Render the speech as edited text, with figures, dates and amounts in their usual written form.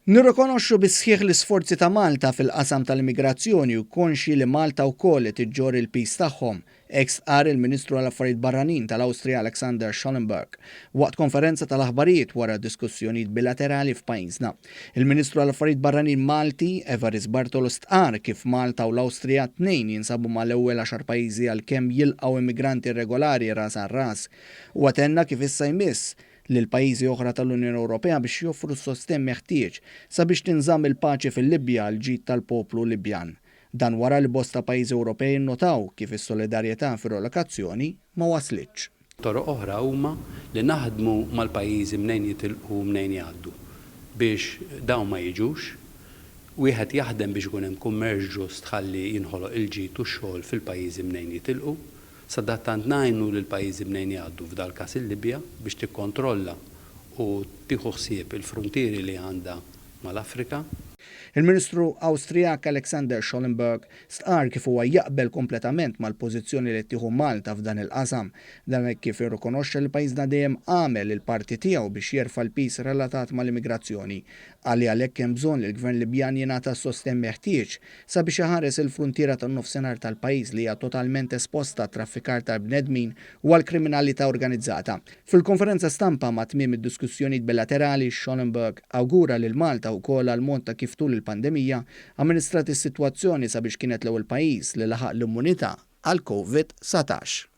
Nirrikonoxxu bis-sħiħ l-isforzi ta' Malta fil-qasam tal-immigrazzjoni u konxji li Malta wkoll qed iġġorr il-piż tagħhom, hekk stqarr il-Ministru għall-Affarijiet Barranin tal-Awstrija Alexander Schallenberg waqt konferenza tal-aħbarijiet wara diskussjonijiet bilaterali f'pajjiżna. Il-Ministru għall-Affarijiet Barranin Malti, Evarist Bartolo stqarr kif Malta u l-Awstrija t-tnejn jinsabu mal-ewwel għaxar pajjiżi għal kemm jilqgħu immigranti irregolari ras għal ras. Huwa tenna kif issa jmiss lil pajjiżi oħra tal-Unjoni Ewropea biex joffru s-sostenn meħtieġ sabiex tinżamm il-paċi fil-Libja għall-ġid tal-poplu Libjan. Dan wara li bosta pajjiżi Ewropej innotaw kif is-solidarjetà fir-relokazzjoni ma waslitx. Toroq oħra huma li naħdmu mal-pajjiżi mnejn jitilqu u mnejn jgħaddu biex dawn ma jiġux. Wieħed jaħdem biex ikun hemm kummerċ ġust ħalli jinħoloq il-ġid u x-xogħol fil-pajjiżi mnejn jitilqu. Sadattant ngħinu lill-pajjiżi mnejn jgħaddu, f'dal-każ il-Libja, biex tikkontrolla u tieħu ħsieb il-fruntieri li għandha mal-Afrika. Il-Ministru Awstrijak Alexander Schallenberg stqarr kif huwa jaqbel kompletament mal-pożizzjoni li qed tieħu Malta f'dan il-qasam. Dan hekk kif irrikonoxxa li pajjiżna dejjem għamel il-parti tiegħu biex jerfa' l-piż relatat mal-immigrazzjoni. Qal li għalhekk hemm bżonn li l-Gvern Libjan jingħata s-sostenn meħtieġ sabiex iħares il-fruntiera tan-Nofsinhar tal-pajjiż li hija totalment esposta għat-traffikar tal-bnedmin u għall-kriminalità organizzata. Fil-konferenza stampa ma' tmiem id-diskussjonijiet bilaterali, Schallenberg awgura lil Malta wkoll għall-mod ta' kif tul il-pandemija amministrat is-sitwazzjoni sabiex kienet l-ewwel pajjiż li laħaq l-immunità għall-Covid 19.